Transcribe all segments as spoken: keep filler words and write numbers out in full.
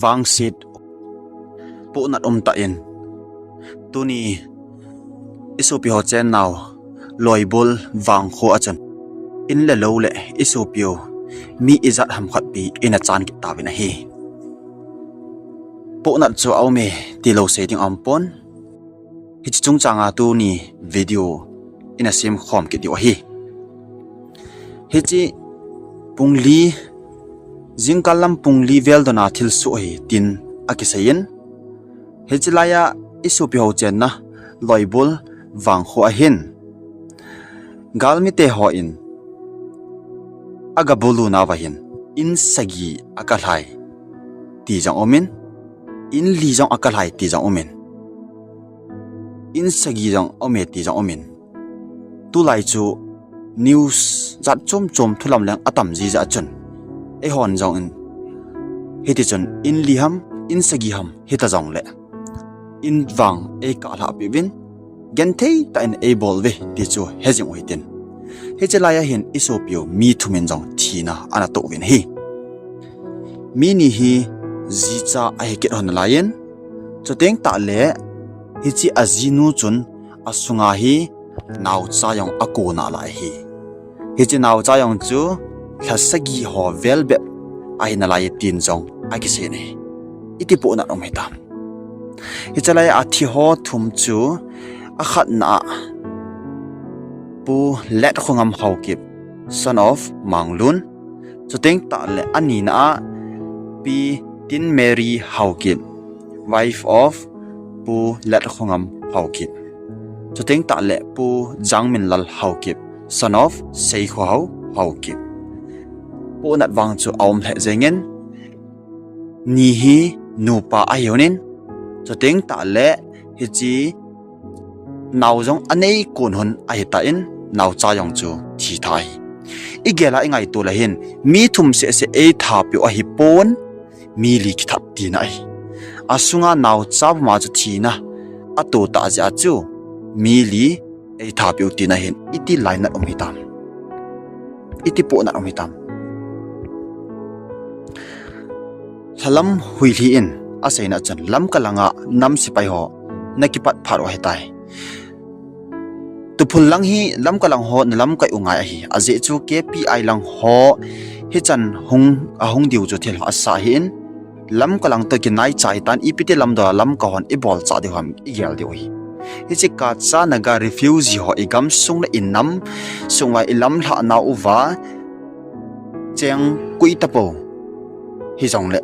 Vangset pohnat um tah in, tuni i sopi ho chennau Loibol Vangkho a chun in le lou le i sopi u mi ijat ham khat pi in a chan kit tauvin ahi. Pohnat chu a um e ti lou sei ding a um pon. Hiche chungchang a tuni video in a sem khom kit diu ahi. Hiche pung li, jingkal lam pung li vel don a thilsoh ahi tin a kisei in, hiche lai a i sopi ho chenna Loibol Vangkho a hin galmi te ho in a gabulu nauva hin in sagi a kalhai ti jong um in, in li jong a kalhai ti jong um in, in sagi jong a um e ti jong um in, tulai chu news jat chom chom thu lam leng a tam jiji a chun, eihon jong in hiti chun in li ham, in sagi ham hita jong le in vang ei kalhah peh uvin, genthei tah in ei bol uve ti chu he jing u hitin. Hiche lai a hin i sopi u mi thum in jong thina ana toh uvin ahi. Mi ni hi jicha ahi kit hon nalai in, chuteng tah le hiche a jinu chun a sunga hi naocha jong a kon nalai ahi. Hiche naocha jong chu lha sagi ho vel bep ahi nalai e tin jong a kisei in ahi. Iti pohnat um hitam? Hiche lai a thi ho thum chu, a khatna a Pu Letkhongam Haokip, son of Manglun. Chuteng tah le a nina a Pi Tin Mary Haokip, wife of Pu Letkhongam Haokip. Chuteng tah le Pu Jangminlal Haokip, son of Seikhohao Haokip. Pohnat vang chu a um lheh jeng in, ni hi nupa ahi hon in, chuteng tah le hiche nao jong a nei kon hon ahi tan, naocha jong chu thi tha ahi. I gel a i ngaito le hin, mi thum seh seh ei tha peh u ahi pon, mi li kithat tina ahi. A sunga naocha puma chu thina a to tah jeh a chu, mi li ei tha peh u tina hin iti lainat um hitam? Iti pohnat um hitam? Lhalam Huilhi in a seina chun Lamka langa nam sepai ho na kipat phat u ahi tai. Tuphul lang hi Lamka lang ho na lamkai u ngai ahi. Ajeh chu K P I lang ho hichan hung, a hung diu chu thil hahsa ahi in, Lamka lang toh kinai chai tan, ipi ti lam doh a Lamka hon i bol chah diu ham i gel diu ahi. Hiche Kacha Naga refugee ho i gamsung le i nam sung uva i lamlhah nau uva cheng koi tapou hijong le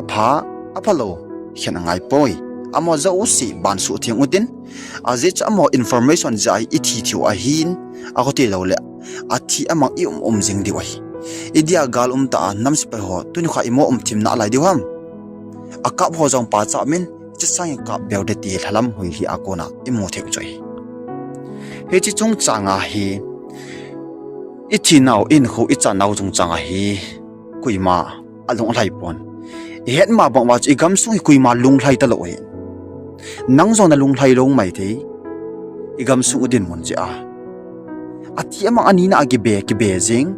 apha, apha lou khen angai poi. Amaho jouse ban suhtheng utin, ajeh chu amaho information jeh a i thi thi u ahin, akhuti lou le athi amang i um um jing diu ahi. I dia gal um tah a nam sepai ho tuni kha i mo um thim nalai diu ham? A kap ho jong pachat min, hiche sang in kap beu de ti Lhalam Huilhi a kona i mu thei u chu ahi. Hiche chungchang a hi, i thi nau, i hinkho, i chan nau chungchang a hi, koima a lunglhai pon. I het ma bang uva chu i gamsung hi koima lunglhai talou ahi. Nang jong na lunglhai lou maithei, i gamsung u dinmun jeh a. Athi amang a nina a kibe, kibe jing,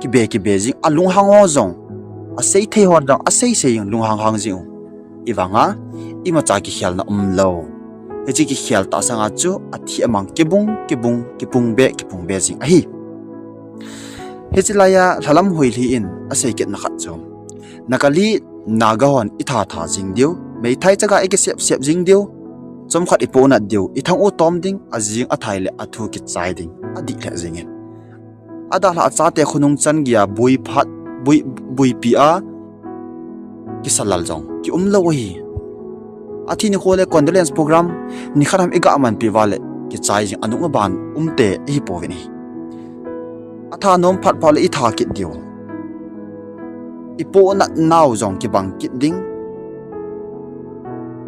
kibe, kibe jing, a lunghang ho jong, a seithei ho jong, a seisei jing, lunghang hang jing u. I vang a, imacha kikhelna um lou. Hiche kikhel tah sang a chu, athi amang kibung, kibung, kipung be, kipung be jing ahi. Hiche lai a Lhalam Huilhi in a sei kit na khat chu, Nakali Naga hon i tha tha jing diu, meithai chaga i kisep sep jing diu, chomkhat i pohnat diu, i thang u tom ding, a jing a thai le a thu kichai ding, a dih lheh jing in. A dalhah a chate khonung chan gei a bui phat, bui, buipi a kisa lal jong ki um lou ahi. Athi nikho le condolence program ni khat ham i ga manpi uva le kichai jing, a nung a ban umte i hi pouvin ahi. A tha nom phat phat le i tha kit diu. I pohnat nau jong kibang kit ding.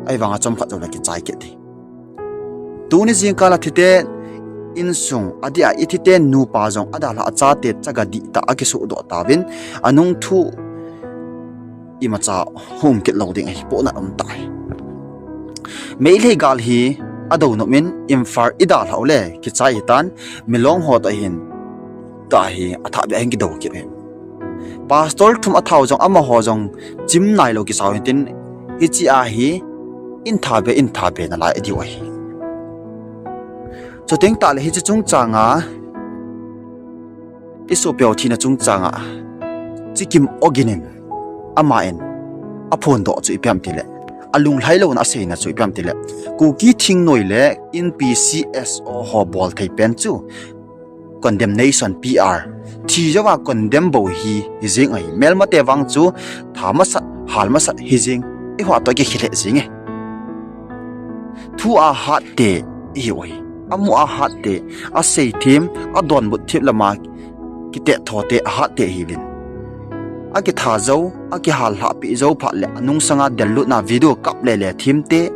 Ahivang a chomkhat jou le kichai kit ding. Tuni jingkal a thite insung, adeh a i thite nupa jong a dalhah a chate chaga dihtah a kisuhdoh tauvin, a nung thu imacha hung kit lou ding ahi, pohnat um tah ahi. Meitei gal hi a do nop in, Imphal i dalhah u le kichai hitan, Milong ho toh hin, tah hi a thah beh a hin kido kit ahi. Pastor thum athao jong amaho jong chim nailou kisau hitin, hiche a hi in tha be, in tha be nalai diu ahi. Chuteng tahle hiche chungchang a, i sopiu thina chungchang a, Chikim Ogin in, aman aphondoh chu ipi ham tile, alunglhai louna aseina chu ipi ham tile, Kuki thingnoi le Inpi C S O ho bol thei pen chu condemnation, P R, thi jouva condemn bou hi, hi jing ahi. Melmate vang chu tha masat, hal masat hi jing, eiho toh kikhel lheh jing e. Thu a hat te ihiu ahi. Amu a hat te, asei them, adonbut them lama kitetho te ahat te ahiuvin. Akitha jou, akihal lhahpi jou phat le anungsanga del lutna video kap lele them te,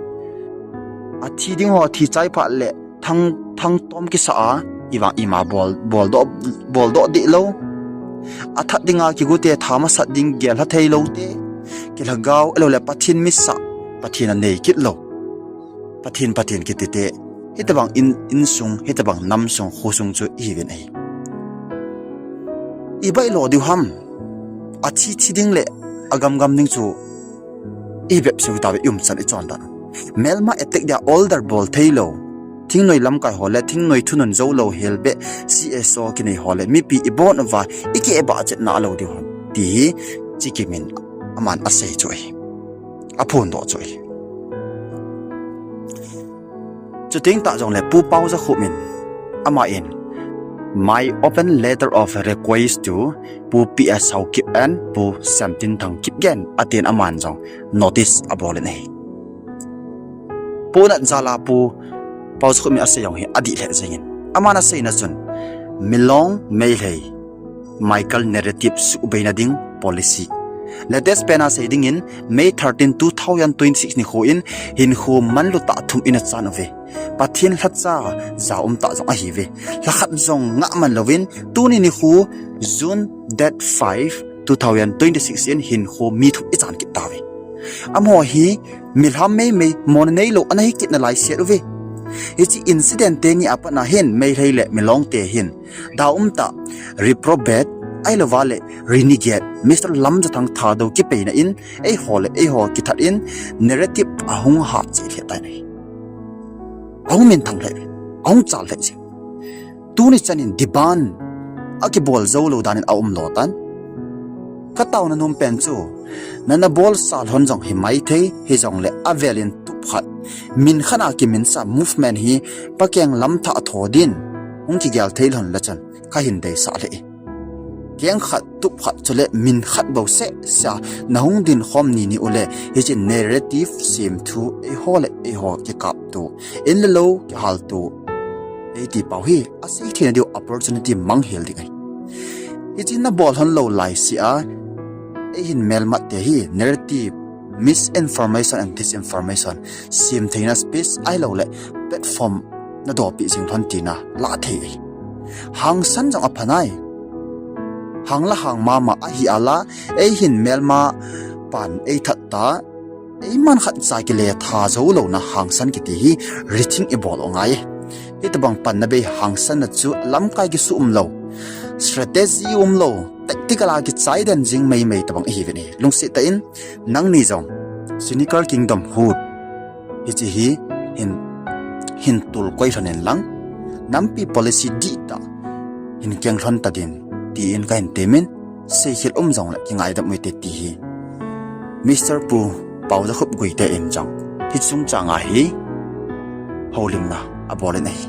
athi ding ho thi chai phat le thang, thangtom kisa a, ivang ima bol, boldoh, boldoh deh lou. Athat dinga kigote tha masat ding gel lha thei lou te, kilhagao, ahilouleh Pathen misa, Pathen anei kit lou, Pathen, Pathen kiti te, hitobang in, insung, hitobang namsung, khosung chu ihiuvin ahi. Ibailo diu ham, athi thi ding le agamgam ding chu ibep seh tave, iumchan ichon dan. Melma attack dia order bol thei lou, thingnoi lamkai ho le thingnoi thunun jou lou helbe, C S O kinei ho le mipi ibon uva ikibahchetna lou diu ham, ti hi Chikim in aman asei chu ahi. Aphondoh chu ahi. Chuteng tah jongle Pu Paojakhup in, aman, My open letter of request to Pu P S Haokip and Pu Semtinthang Kipgen, atin aman jong notice abol in ahi. Punat jal a Pu Paojakhup in asei jong hi adih lheh jengin. Aman aseina chun, Milong Meitei Michael narrative suhbeina ding policy. Latest pen a sei dingin May thirteen, two thousand twenty-six nikho in hinkho manlu tah thum in achan uve. Pathen lhacha jaum tah jong ahiuve. Lhakhat jong ngah man louvin tuni nikho June date five, two thousand twenty-six in hinkho mi thum ichan kit tauve. Amaho hi milham meimei, mona neilou ana hi kit nalai set uve. Hiche incident teni a pat na hin Meitei le Milong te hin daum tah, reprobate, ahilouva le renegade, Mister Lamjathang Thadou kipeina in eiho le eiho kithat in narrative ahung hat cheh lheh tan ahi. Ahung minthang lheh, ahung chal lheh jeng. Tuni chan in demand akibol jou lou dan in aum lou tan. Ka taona nom pen chu, nana bolsa lhon jong hi maithei, hijongle avel in tup khat, min khat a kiminsa movement hi pakeng lam thah tho din hung kigel thei lhon le chun ka hin deisah lheh e. Keng khat tup khat chule min khat bou seh seh a nahung din khom ni ni ule, hiche narrative sem thu eiho le eiho kikap tu, in le lou kihal tu, eiti pau hi asei theina diu opportunity mang hel ding ahi. Hiche nabol lhon lou laisea, eihin melmat te hi narrative, misinformation and disinformation sem theina space ahilouleh platform nadopi jing lhon tina lah thei ahi. Hangsan jong aphanai. Hang la hang mama ahi ala, eihin melma pan eithat ta, eiman khat cha kile tha jou louna hangsan kiti hi rethink ibol u ngai. Hitobang panna bei hangsan na chu lamkai kisu umlou, strategy umlou, tactical a kichai den jing meimei tobang ihiuvin ahi. Lungset tah in, nangni jong Cynical Kingdom Hood hiche hi hin, hin tul koi lhon in lang, nampi policy dihtah hin keng lhon ta din, tin kahin temin, seikhel um jongle kingaidam u hite ti hi Mister Pu Paojakhup Guite in jong hiche chungchang a hi houlimna abol in ahi.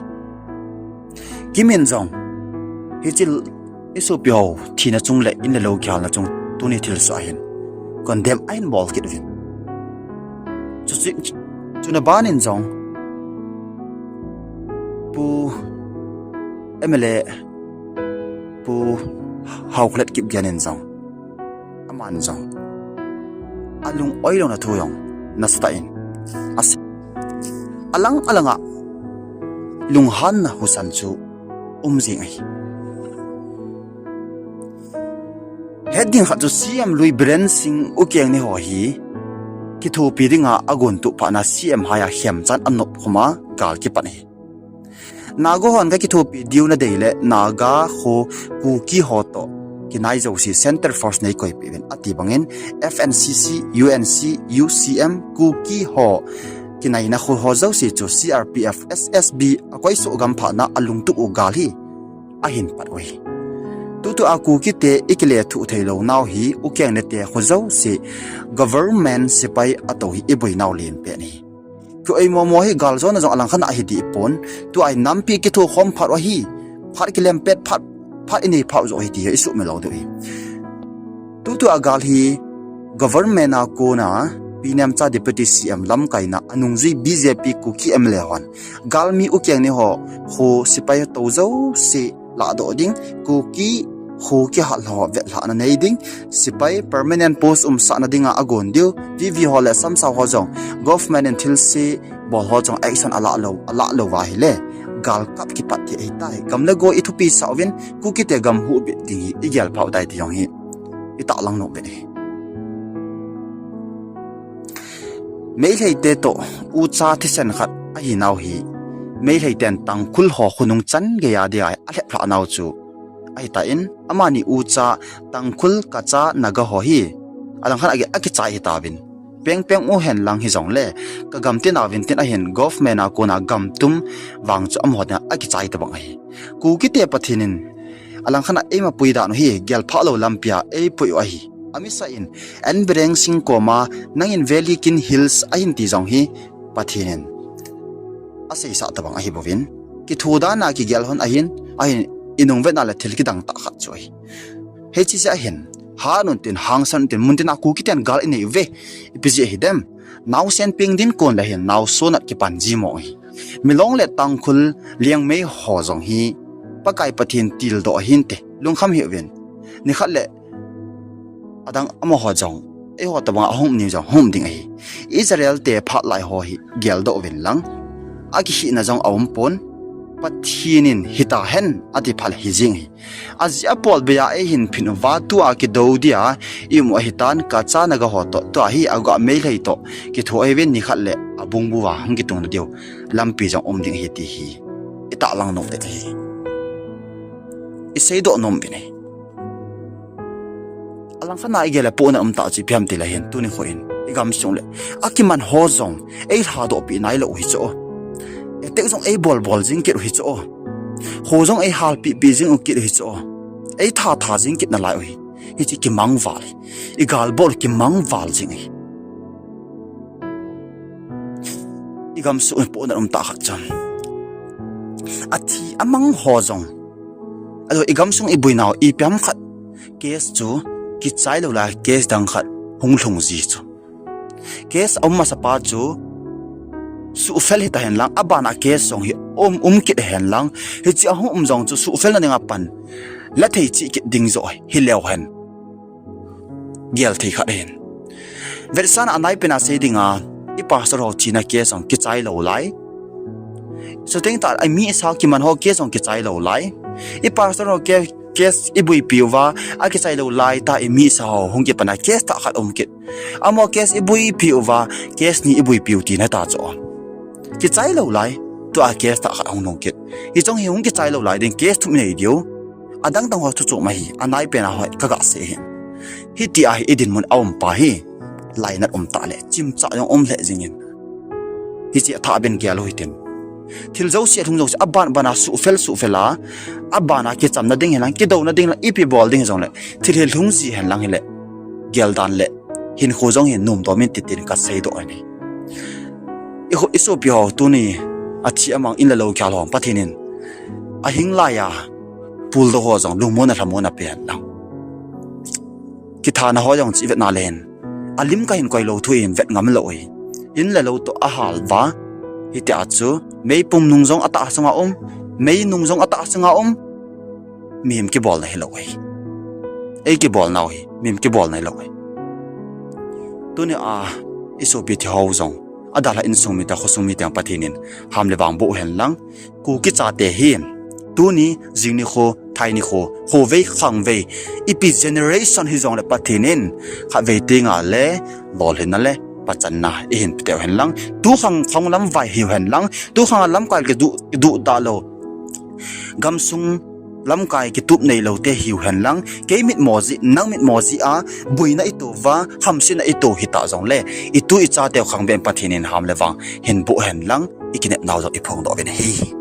Kimin jong hiche isopi ho thina chung le in le lou kihalna chung tuni thilsoh a hin condemn ahin bol kit uvin. Chuche, chuna ban in jong Pu M L A Pu Haokholet Kipgen in jong, aman jong alung-oi louna thu jong nasatah in asei. Alang alanga lunghanna husan chu um jing ahi. Het ding khat chu C M lui Biren Singh Ukeng ni ho hi kithopi dinga agon tup phat na C M hai a khemchan anop khum a gal kipan ahi. Naga hon ka kithopi diu nadei le Naga kho Kuki ho toh kinai jouse Center Force nei koipeh uvin ati bangin F N C C, U N C, U C M, Kuki ho kinaina kho ho jouse chu C R P F, S S B a koisoh gam phatna a lungtup u gal hi ahin pat uve. Tutua Kukite i kilethuh theilou nau hi u keng nete kho jouse government sepai a tou hi i boinau len pen hi. Kioimo mo hi gal jona jong alangkhat a hi dih pon, tua hi nampi kithokhom phat u ahi, phat kilem pet phat, phat i nei phah u joh hi ti hi i sumil lou diu hi. Tutua gal hi government a kona Pi Nemcha Deputy C M lamkaina a nungjui B J P Kuki M L A hon galmi u keng ni ho kho sepai tou jouse lahdoh ding, Kuki kho kihat ho vetlhahna nei ding, sepai permanent post umsahna dinga agon diu, V V ho le samsau ho jong government in thilse bol ho jong action alah lou, alah lou va hile, gal kap kipat thei ahitai. Gam le go i thupi sah uvin, Kukite gam huhbit ding hi i gel phah u tai ti jong hi i tahlang nom uvin ahi. Meiteite toh ucha thisen khat ahi nau hi, Meiteiten Tangkhul ho khonung chan geiya dia alhep lhah nau chu ahitan, amani ucha Tangkhul Kacha Naga ho hi alangkhat a akichai hitauvin. Pengpeng u henlang hijongle, ka gam tina uvin tin ahin government a kona gam tum vang chu amaho dinga akichai tabang ahi. Kukite Pathen in alangkhat a eima pui dan u hi gelphah lou lampia eipui u ahi. Amisa in, N Biren Singh koma, nangin Valley Kin Hills ahin ti jong hi Pathen in aseisah tabang ahi bouvin. Kithu dan a kigel hon ahin, ahin i nung vetna le thil kidang tah khat chu ahi. Hiche jeh ahin, hat un tin, hangsan un tin, mun tina Kukiten gal i nei uve, ipi jeh hidem. Naosen peng din kon le hin, naosen nat kipan ji mo hi. Milong le Tangkhul Liangmei ho jong hi, Pakai Pathen tildoh ahinte, lungkham hih uvin. Nikhat le adang amaho jong, eiho tabang a hung um ni jong hung um ding ahi. Israel te phat lai ho hi geldoh uvin lang, akihina jong aum pon, Pathen in hita hen ati phat le hijing ahi. Ajeh a Paul beiya eihin phin uva tua kidou dia i um u ahitan, Kacha Naga ho toh tua hi agu a Meitei toh kitho ahiuvin, nikhat le abungbu va hung kitungna diu lampi jong um ding ahi ti hi i tahlang nom uvin ahi. I seidoh nom uvin ahi. Alangkhat a i gel le pohnat um tah chu ipi ham tile hin, tuni kho in i gamsung le akiman ho jong eilhadoh peh nailou hi chu. Attack jong eibol bol jing kit u hi chu. Kho jong eihalpeh peh jing u kit u hi chu. Eitha tha jing kit nalai u hi. Hiche kimangval hi. I galbol kimangval jing hi. I gamsung le pohnat um tah khat chu, athi amang ho jong, ajo i gamsung i boinau ipi ham khat, case chu kichai lou lai, case dang khat hung lhung ji chu. Case aum masapa chu suhfel hita henlang, abana case jong hi um, um kit henlang, hiche ahung um jong chu suhfelna dinga pan la thei cheh kit ding joh hileu hen. Gel thei khat ahin. Vetsahna a naipen a sei dinga, i pastor ho thina case jong kichai lou lai. Chuteng tah a mi sa kiman ho case jong kichai lou lai. I pastor ho case, case i boipi uva, akichai lou lai tah a mi sa ho hung kipan a case tah khat um kit. Amaho case i boipi uva, case ni i boipiu tina tah chu kichai lou lai. Tua case tah khat hung lhung kit. Hiche jong hi hung kichai lou lai ding, case thum i nei diu. Adang dang ho chu chu ma hi, a naipen a ho kaga sei hin. Hitia hi i dinmun a um pa hi, lainat um tah le chimchah jong um lheh jingin, hiche athah ben gel u hitin. Thil jouse, lhung jouse, aban bana suhfel suhfel a, abana kichamna ding hilang, kidouna ding hilang, ipi bol ding hijongle, thil hi lhung ji henlang hile, geldan le hinkho jong hi nomdoh min tin tin kaseidoh ahi. I kho, i sopi ho tuni athi amang in le lou khel ho Pathen in ahing laiya puldoh ho jong lungmonna lhamonna pe henlang. Kithana ho jong chu i vetna le hin, alim kahin koi lou thu in vet ngam lou hi. In le lou toh ahal uva, hitia chu meipum nung jong atah sunga um, mei nung jong atah sunga um, mihem kibolna hilou hi. Ei kibolnau hi mihem kibolna hilou hi. Tunia i sopi thi ho jong, adalhah insung mite, khosung mite Pathen in ham le vang boh u henlang, Kuki chate hi tuni, jing nikho, thai nikho, khovei khangvei, ipi generation hijongle Pathen in khatvei tenga le lolhinna le pachanna eihin pe teu henlang, tukhang khang lam vai hiu henlang, tukhang lamkai kiduh, kiduh da lou, gamsung lamkai kitup neilou te hiu henlang, kei mitmo jeh, nang mitmo jeh a, boina ito uva, hamsetna ito hita jongle, itu ichateu khangben Pathen in ham le vang hin boh henlang, ikinepnau jong iphongdoh uvin ahi.